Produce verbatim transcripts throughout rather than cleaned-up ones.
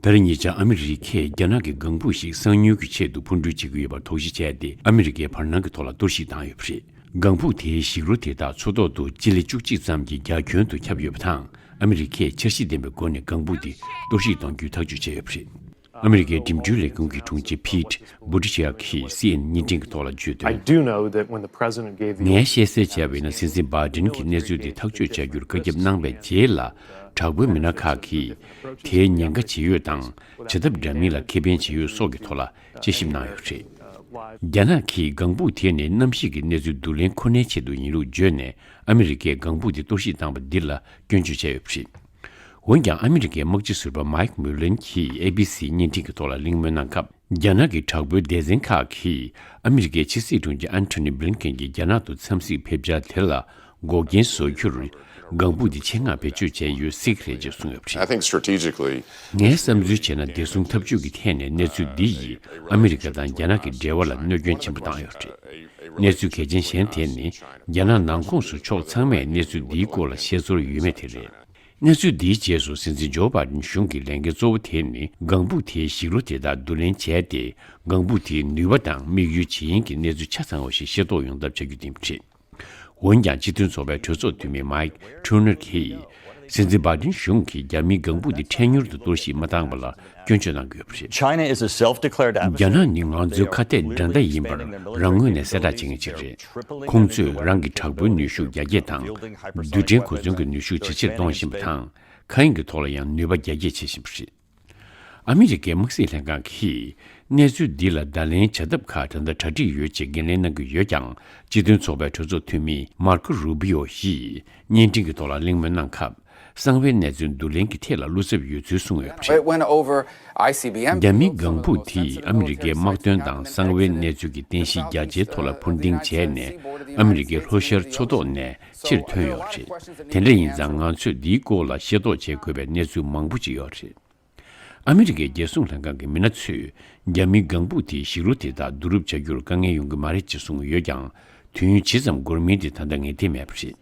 ད་རེས་ཉེ་ཆར་ཨ་མི་རི་ཀས་རྒྱ་ནག་གི་ལྒང་ཕུག་ཞིག་གསང་ཉུལ་གྱི་ཆེད་དུ་འཕུར་འགྲུལ་བྱེད་ཀྱི་ཡོད་པར་དོགས་གཞི་བྱས་ཏེ། ཨ་མི་རི་ཀའི་བར་སྣང་གི་ཐོག་ལ་གཏོར་བཤིག་བཏང་ཡོད་པ་རེད། ལྒང་ཕུག་དེའི་ཞིག་རོ་དེ་དག་མཚོ་ཐོག་ཏུ་སྤྱི་ལེ་བཅུ་གཅིག་ཙམ་གྱི་རྒྱ་ཁྱོན་དུ་ཁྱབ་ཡོད་པ་དང་། ཨ་མི་རི་ཀས་འཆར་གཞི་ལྡན་པའི་སྒོ་ནས་ལྒང་ཕུག་དེ་གཏོར་བཤིག་གཏོང་རྒྱུའི་ཐག་གཅོད་བྱས་ཡོད་པ་རེད། ཨ་མི་རི་ཀའི་འགྲིམ་འགྲུལ་ལས་ཁུངས་ཀྱི་དྲུང་ཆེ་ཕིད་བུ་ཏི་ཤི་ཡ་གིས་སི་ཨེན་ཨེན་བརྙན་འཕྲིན་གྱི་ཐོག་ལ་བརྗོད་དོན། I do know that when the president gave the ངས་བཤད་གསལ་བྱས་པ་ཡིན་ན། སྲིད་འཛིན་བྷའི་ཌེན་གྱིས་གནས་ཚུལ་འདི་ཐག་གཅོད་བྱ་རྒྱུར་བཀའ་ཁྱབ་གནང་བའི་རྗེས་ལ། དྲག་པོའི་མི་སྣ་ཁག་གིས་དེའི་ཉེན་ཁ་ཇི་ཡོད་དང་། བྱེད་ཐབས་འདྲ་མིན་ལ་ཁེ་ཕན་ཇི་ཡོད་སོགས་ཀྱི་ཐོག་ལ་དཔྱད་ཞིབ་གནང་ཡོད་པ་རེད། རྒྱ་ནག་གིས་ལྒང་ཕུག་དེ་ནི་གནམ་གཤིས་ཀྱི་གནས་ཚུལ་བསྡུ་ལེན་ཁོ་ནའི་ཆེད་དུ་ཡིན་ལུགས་བརྗོད་ནས། ཨ་མི་རི་ཀས་ལྒང་ཕུག་དེ་གཏོར་བཤིག་བཏང་བ་འདི་ལ་སྐྱོན་བརྗོད་བྱས་ཡོད་པ་རེད། འོན་ཀྱང་། ཨ་མི་རི་ཀའི་དམག་སྤྱི་ཟུར་པ་མཱིག་མུ་ལན་གྱིས་ཨེ་བི་སི་བརྙན་འཕྲིན་གྱི་ཐོག་ལ་གླེང་མོལ་གནང་སྐབས། རྒྱ་ནག་གི་དྲག་པོའི་སྡེ་ཚན་ཁག་གིས་ཨ་མི་རི་ཀའི་ཕྱི་སྲིད་དྲུང་ཆེ་ཨན་ཐོ་ནི་བྷི་ལིན་ཀེན་གྱི་རྒྱ་ནག་ཏུ་འཚམས་གཟིགས་ཕེབས་འཆར་དེ་ལ་འགོག་རྐྱེན་བཟོ་རྒྱུར། ལྒང་ཕུག་འདི་ཆེད་མངགས་བེད་སྤྱོད་བྱས་ཡོད་སྲིད་ཀྱི་རེད་ཅེས་གསུངས་ཡོད་པ་རེད། I think strategically, ངས་བསམ་ཚུལ་བྱས་ན། བདེ་སྲུང་འཐབ་ཇུས་ཀྱི་ཐད་ནས་གནས་ཚུལ་འདི་ཡིས་ཨ་མི་རི་ཀ་དང་རྒྱ་ནག་གི་འབྲེལ་བ་ལ་གནོད་སྐྱོན་ཆེན་པོ་བཏང་ཡོད་པ་རེད། གནས་ཚུལ་གལ་ཆེན་གཞན་དེ་ནི། རྒྱ་ནག་ནང་ཁོངས་སུ་ཕྱོགས་ཚང་མས་གནས་ཚུལ་འདིའི་སྐོར་ལ་ཤེས་ཚོར་ཡོད་མེད་དེ་རེད། གནས་ཚུལ་འདིའི་རྗེས་སུ། སྲིད་འཛིན་ཇོ་བྷའི་ཌེན་གཞུང་གི་ལས་འགན་གཙོ་བོ་དེ་ནི། ལྒང་ཕུག་དེའི་ཞིག་རོ་དེ་དག་བསྡུ་ལེན་བྱས་ཏེ། ལྒང་ཕུག་དེའི་ནུས་པ་དང་དམིགས་ཡུལ་ཇི་ཡིན་གྱི་གནས་ཚུལ་ཆ་ཚང་བ་ཞིག་ཤེས་རྟོགས་ཡོང་ཐབས་བྱ་རྒྱུ་ཡིན་པ་རེད། འོན་ཀྱང་། སྤྱི་མཐུན་ཚོགས་པའི་གྲོས་ཚོགས་འཐུས་མི་མཱིག་ཁྲོ་ནར་གྱིས། སྲིད་འཛིན་བྷའི་ཌེན་གཞུང་གིས་རྒྱ་མིའི་ལྒང་ཕུག་དེ་འཕྲལ་མྱུར་དུ་གཏོར་བཤིག་མ་བཏང་བ་ལ་སྐྱོན་བརྗོད་གནང་གི་ཡོད་པ་རེད། China is a self-declared adversary. རྒྱ་ནག་ནི་ང་ཚོའི་ཁ་གཏད་འགྲན་ཟླ་ཡིན་པར་རང་ངོས་ནས་གསལ་བསྒྲགས་བྱེད་མཁན་ཞིག་རེད། ཁོང་ཚོས་རང་གི་དྲག་པོའི་ནུས་ཤུགས་རྒྱ་སྐྱེད་དང་། རྡུལ་ཕྲན་གོ་མཚོན་གྱི་ནུས་ཤུགས་ཇེ་ཆེར་གཏོང་བཞིན་པ་དང་། མཁའ་དབྱིངས་ཀྱི་ཐོག་ལ་ཡང་ནུས་པ་རྒྱ་སྐྱེད་བྱེད་བཞིན་པ་རེད། ཨ་མི་རི་ཀའི་དམག་སྲིད་ལྷན་ཁང་གིས་གནས་ཚུལ་འདི་ལ་བརྡ་ལན་བྱ་ཐབས་ཁག་ད་ལྟ་གྲ་སྒྲིག་ཡོད་ཅེས་འགན་ལེན་གནང་གི་ཡོད་ཀྱང་། སྤྱི་མཐུན་ཚོགས་པའི་གྲོས་ཚོགས་འཐུས་མི་མར་ཀོ་རུ་བྷི་ཡོ་ཡིས་བརྙན་འཕྲིན་གྱི་ཐོག་ལ་གླེང་མོལ་གནང་སྐབས། གསང་བའི་གནས་ཚུལ་བསྡུ་ལེན་གྱི་ཐད་ལ་བློ་འཚབ་ཡོད་ཚུལ་གསུངས་ཡོད་པ་རེད། It went over I C B M. རྒྱ་མིའི་ལྒང་ཕུག་དེས་ཨ་མི་རི་ཀའི་དམག་དོན་དང་གསང་བའི་གནས་ཚུལ་གྱི་རྟེན་གཞི་རྒྱ་ཆེའི་ཐོག་ལ་འཕུར་ལྡིང་བྱས་ནས། ཨ་མི་རི་ཀའི་ལྷོ་ཤར་མཚོ་ཐོག་ནས་ཕྱིར་ཐོན་ཡོད་པ་རེད། དེ་འདྲ་ཡིན་ཙང་། ང་ཚོས་འདིའི་སྐོར་ལ་ཤེས་རྟོགས་བྱེད་དགོས་པའི་གནས་ཚུལ་མང་པོ་ཅིག་ཡོད་རེད། ཨ་མི་རི་ཀའི་རྒྱལ་སྲུང་ལྷན་ཁང་གི་མི་སྣ་ཚོས། རྒྱ་མིའི་ལྒང་ཕུག་དེའི་ཞིག་རོ་དེ་དག་བསྡུ་རུབ་བྱ་རྒྱུར་དཀའ་ངལ་ཡོང་གི་མ་རེད་ཅེས་གསུངས་ཡོད་ཀྱང་། དུས་ཡུན་ཇི་ཙམ་འགོར་མིན་དེ་ད་ལྟ་ངེས་གཏན་མེད་པ་རེད།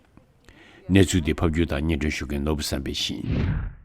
གནས་ཚུལ་འདི་ཕབ་སྒྱུར་དང་སྙན་སྒྲོན་ཞུ་མཁན་ནོར་བུ་བསམ་འཕེལ་ཡིན།